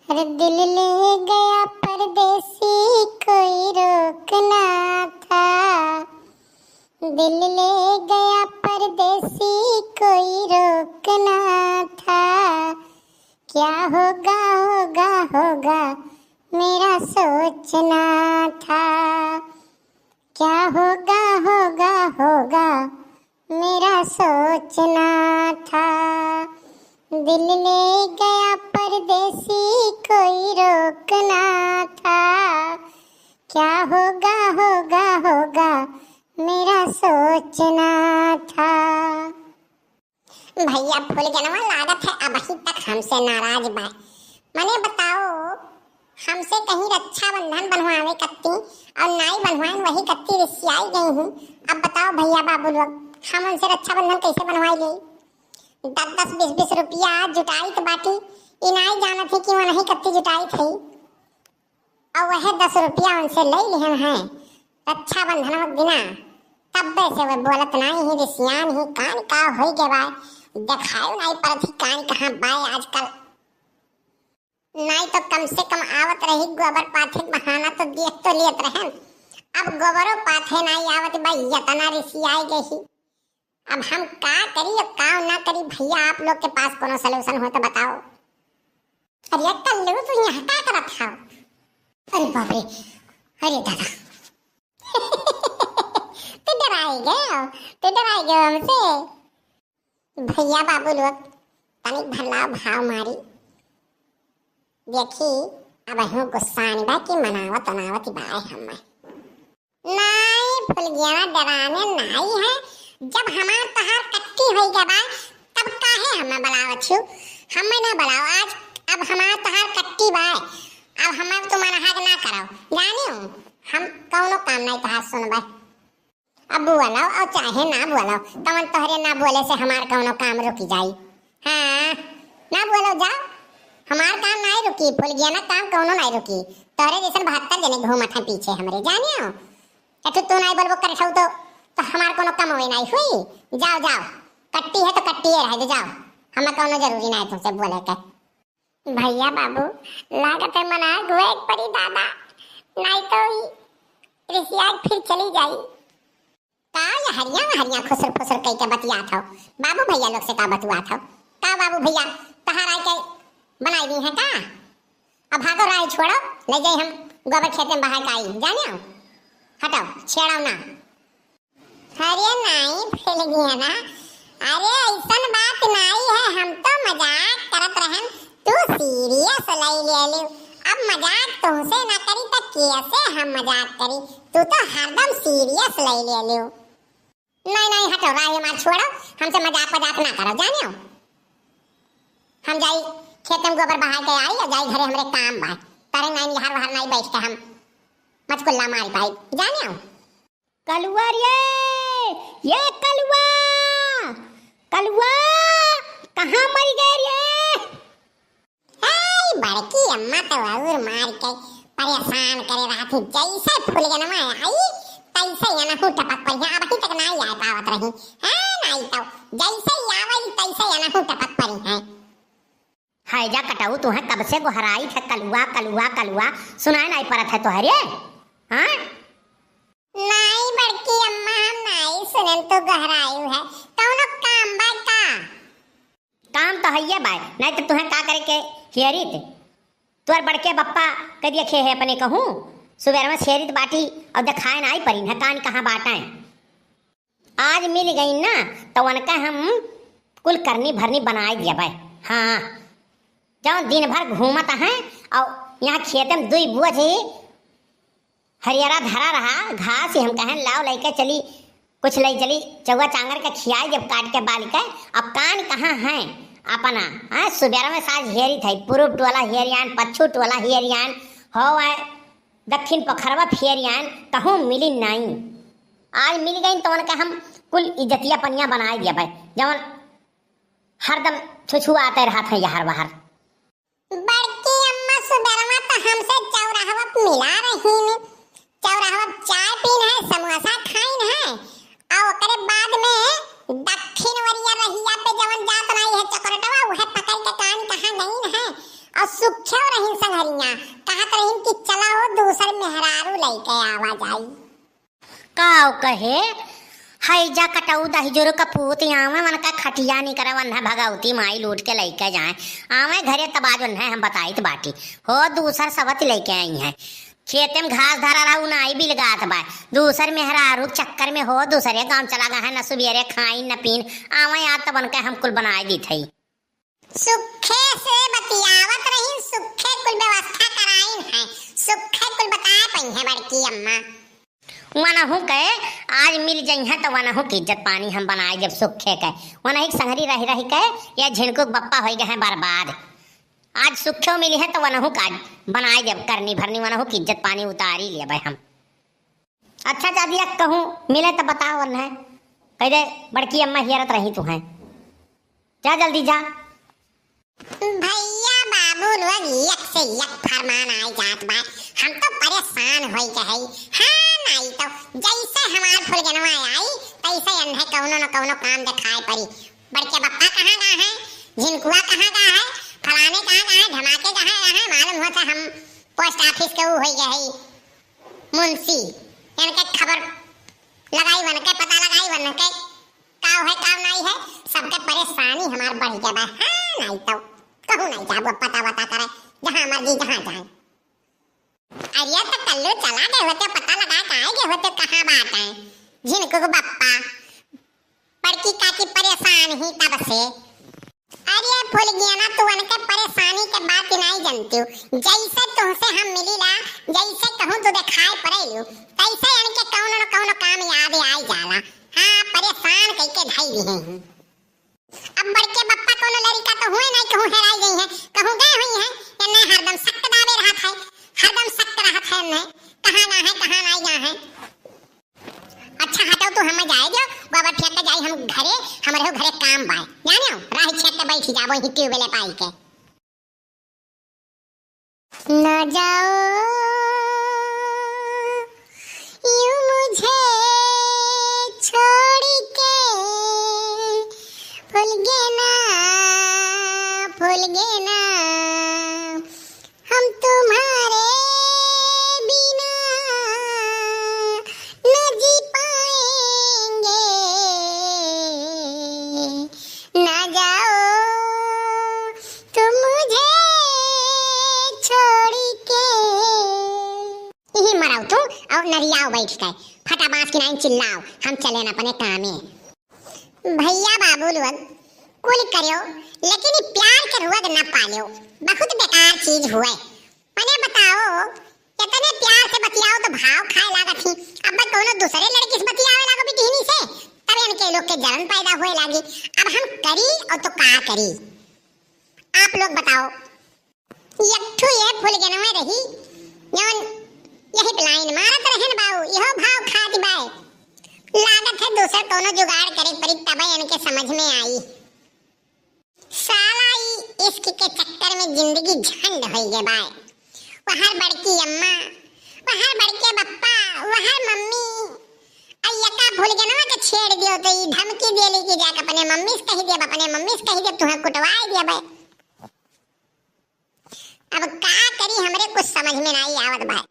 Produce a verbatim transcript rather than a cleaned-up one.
अरे दिल ले गया परदेसी, कोई रोकना था। दिल ले गया परदेसी, कोई रोकना था। क्या होगा, होगा, होगा, मेरा सोचना था। क्या होगा, होगा, होगा, मेरा सोचना था। दिल ले गया परदेसी, कोई रोकना था। क्या होगा, होगा, होगा, मेरा सोचना था। भइया फुलगेनवा लागत है अबहीं तक हमसे नाराज बा। मने बताओ, हमसे कहीं रक्षाबंधन बन्हवावे कत्ती अउर नाई बन्हवाइन वही कत्ती रिसियाई गई ही। अब बताओ भइया बाबू लोग, हम उनसे रक्षाबंधन कइसे बन्हवाई लेई? दस दस बीस बीस रुपया जुटाइत बाटी, ई नाई जानत ही कि वनही कत्ती जुटाइत ही। अउर वहे दस रुपया उनसे लइ लिहन है रक्षाबंधन के दिना, तब्बे से वे बोलत नाई ही, रिसियान ही, कान का होई गे बाय, देखायो नाई परत ही कान कहाँ बाय आजकल। नाई तो कम से कम आवत रही, गोबर पाथे के बहाना तो देख तो लेत रहन। अब गोबरो पाथे नाई आवत बा, यतना रिसियाई गई ही। अब हम का करी, अब का ना करी भइया, आप लोग के पास कोनो solution हो तो बताओ। अरे कल्लू, तू यहाँ का करत हव? अरे बाप रे, अरे दादा। तू डराई गयो, तू डराई गयो हमसे। भइया बाबू लोग, तनिक भला भाव मारी। देखी, अबहूँ गुस्सा आनी बा कि मनावत उनावत बा हमें। नाई फुलगेना, डराने नाई है। जब हमार तहार कट्टी होई गे बा, तब काहे हमें बुलावत छु? हमें ना बुलाओ आज, अब हमार तहार कट्टी बा, अब हमें तुम अनहाग ना करो, जानियो, हम कौनो काम नाई तहार सुनबे। अब बोलो अउर चाहे ना बोलो, कवन तोहरे ना बोले से हमार कौनो काम रुकी जाई? हाँ, ना बोलो, जाओ, हमार काम नाई रुकी, फुलगेना काम कौनो नाई रुकी। तोहरे जैसन बहत्तर जने घूमत हैं पीछे हमरे, जानियो। एठू तू नाई बोलबो करत हऊ तो, तो हमार कौनो कमवे नाई हुई। जाओ, जाओ, कट्टी है तो कट्टिए रहे दो, जाओ, हमें कौनो जरूरी नाई तुमसे बोले के। भइया बाबू, लागत है मना गुए एक परी दादा, नाई तो ई रिसिया के फिर चली जाई। का ये हरिया हरिया खुसर फुसर कई के बतियात हो? बाबू भइया लोग से का बतुआत हो? का बाबू भइया तहार आए के बनाई दी है का? अब भागो राय छोड़ो, ले जाई हम गोबर खेते में बहाए के आई, जाने हो? हटाओ, छेड़ाओ ना। अरे नाई फुलगेना, अरे ऐसन बात नाई है, हम तो मजाक करत रहन, तू serious लई ले लियो। अब मजाक तुमसे ना करी त कैसे हम मजाक करी? तू तो हरदम serious लई ले लियो। नाई, नाई, हटो, राय हमार छोड़ो, हमसे मजाक वजाक ना करो, जाने हो? हम जाई खेते में गोबर बहाए के आई, या जाई घरे, हमरे काम बा। तारे नाई निहार वहार नाई बैठ के हम मचकुल्ला मार पाई, जाने हो? कलुआ रे, ये कलुआ, कलुआ, कहाँ मरि गए रे? आई बड़की अम्मा तो और मार के परेशान करे रहत ही, जैसे फुलगेनवा आई, तैसे एनहू टपक पड़ी है, अबही तक नाई आए पावत रही, हाँ, नाई तो जैसे ही आवेली, तैसे एनहू टपक पड़ी है। हाय जा कटाऊ, तुहें कब से गोहराइत है, कलुआ, कलुआ, कलुआ, सुनाए नाई परत है तोहरे, हाँ? नाई बड़की अम्मा, हम नाई सुनन तू गोहरायु है, कौनो काम बा का? काम तो हइये बाय, नाई तो तुहें का करे के हियरित? तोर बड़के बप्पा कदिया खे है अपने कहूँ, सुबेर में शेरित बाटी और देखाए नाई परिन है, कान कहाँ बाटाएं। आज मिल गई ना, तो उनका हम कुल करनी भरनी बनाए दिया बाय। हाँ, जौन दिन भर घूमत हैं और यहाँ खेत में दुई बोझ ही हरियरा धरा रहा घास ही, हम कहें लाओ लइके चली, कुछ लइ चली चौवा चांगर के खियाई जब काट के बाल के। अब कान कहाँ हैं अपना, हैं? सुबेरा में साज हेरी थई, पूरब टोला हेरियान, पच्छू टोला हेरियान, हो आए दक्षिण पोखरवा फेरियान, कहूँ मिली नाई। आज मिल गई तो उनका हम कुल इज्जतिया पनिया बनाए दिया भाई, जवन हरदम छुछुआते रहत हैं यहर वहर। बड़की अम्मा सुबेरवा त हमसे चौराहवा पे मिला रहीन। चौराहवा पे चाय पीन है, समोसा खाइन है, और ओकरे बाद में दक्षिण वरिया रहिया पे जवन जात नाई है चकरटवा, उहे पकड़ के कान कहाँ गईन है। अउर सुखेव रहिन संघरिया, कहत रहिन कि चला हो दूसर मेहरारू लइके आवा जाई। काव कहे, हैजा कटऊ दहिजोर कपूत आवे, वनका खटिया निकरे, वन्हा भगवती माई लूट के लइके जाए। आवे घरे तब आज वन्हा हम बताइत बाटी। हो दूसर सवत लइके आई हैं। खेते में घास धरा रहा, उ नाई बिलगात बा। दूसर मेहरारू के चक्कर में हो दूसरे गाँव चला गए हैं, न सुबेरे खाइन न पीन। आवे आज तब वनके हम कुल बनाए दीत हई। सुखे से बतियावत रहिन, सुखे कुल व्यवस्था कराइन है, सुखे कुल बताए पइहें बड़की अम्मा। वनहु के आज मिल जइहें त वनहु के इज्जत पानी हम बनाए देब सुखे के। वनही के संघरी रहि रहि के ये झिनकू के बप्पा होइ गए हैं बर्बाद। आज सुखे मिली है त वनहु का बनाए देब करनी भरनी, वनहु की इज्जत पानी उतारी लेबै हम। अच्छा, जदि कहूँ मिले त बताओ, वन्हे कह दे, बड़की अम्मा हियरत रही तू हैं। जा जल्दी जा। भइया बाबू लोग एक से एक फरमान आइ जात बा, हम तो परेशान होइ गए हई। हाँ, नाई तो जइसे हमार फुलगनवा आई, तइसे एन्हे कउनो न कउनो काम देखाए पड़ी। बड़के बप्पा कहाँ गा हैं, झिनकुआ कहाँ गा है, फलाने कहाँ गा है, ढमाके कहाँ गा है, मालूम होत है हम post office के ऊ होइ गए हई मुंशी। एनके खबर लगाई वनके, पता लगाई वनके, काव है काव नाई है, सबके परेशानी हमार बढ़ि गए बा। हाँ, नाई तो कहूँ नाई जाबो, पता वता करे, जहाँ मर्जी जहाँ जाए। अरे तो कल्लू चला गए होते, पता लगा के आए गए होते कहाँ बात है। झिनकू के बप्पा, बड़की काकी परेशान ही तब से। अरे फुलगेना, तू उनके परेशानी के बात ही नाई जनतिउ। जइसे तुहसे हम मिलीला, जइसे कहूँ तू देखाए पड़ेलू, तइसे इनके कउनो न कउनो काम याद आइ जाला। हाँ, परेशान कइके धइ दिहे ही। अब बड़के बप्पा कउनो लड़िका तो हुए नाई, कहूँ हेराइ गई हैं, कहूँ गए हुई हैं, एन्ने हरदम शक दाबे रहत है, हरदम शक रहत है एन्ने, कहाँ गा हैं, कहाँ नाई गा हैं। अच्छा हटो, तू हमें जाए दो, गोबर फेंक के जाई हम घरे, हमरे हो घरे काम बाय। जाने हो, राही छेक के बैठी जाबो ही ट्यूबवेल पाई के। ना जाओ यूं मुझे छोड़ के, फुलगेना, फुलगेना। हम तुम्हारे बिना न जी पाएंगे, ना जाओ तुम मुझे छोड़ के। इही मराऊ तू अउर नरियाओ बैठ के, फटा बांस की नाई चिल्लाओ, हम चले न अपने कामे। भइया बाबू लोग, कुल करेउ, लेकिन ई प्यार के रोग न पालेउ, बहुत बेकार चीज हुए। मने बताओ, इतने प्यार से बतियाओ तो भाव खाए लागत ही, अब कउनो दूसरे लड़की से बतियावे लागो बिटिहनी से, तब इनके लोग के जलन पैदा हुए लागी। अब हम करी अउर तो का करी, आप लोग बताओ। एक ठो ये फुलगेनवे रही, जौन यही पे लाइन मारत रहेन बाऊ, इहो भाव खात बाय। लागत है दूसर कउनो जुगाड़ करे पड़ी, तबे इनके समझ में आई। साला ई इश्क के चक्कर में जिंदगी झंड होइ गए बाय। वहर बड़की अम्मा, वहर बड़के बप्पा, वहर मम्मी, अइया का फुलगेनवा के छेड़ दियो तो ई धमकी देली कि जाके अपने मम्मी से कहि देब, अपने मम्मी से कहि देब, तुहें कुटवाए देबे। अब का करी, हमरे कुछ समझ में नाई आवत भाई।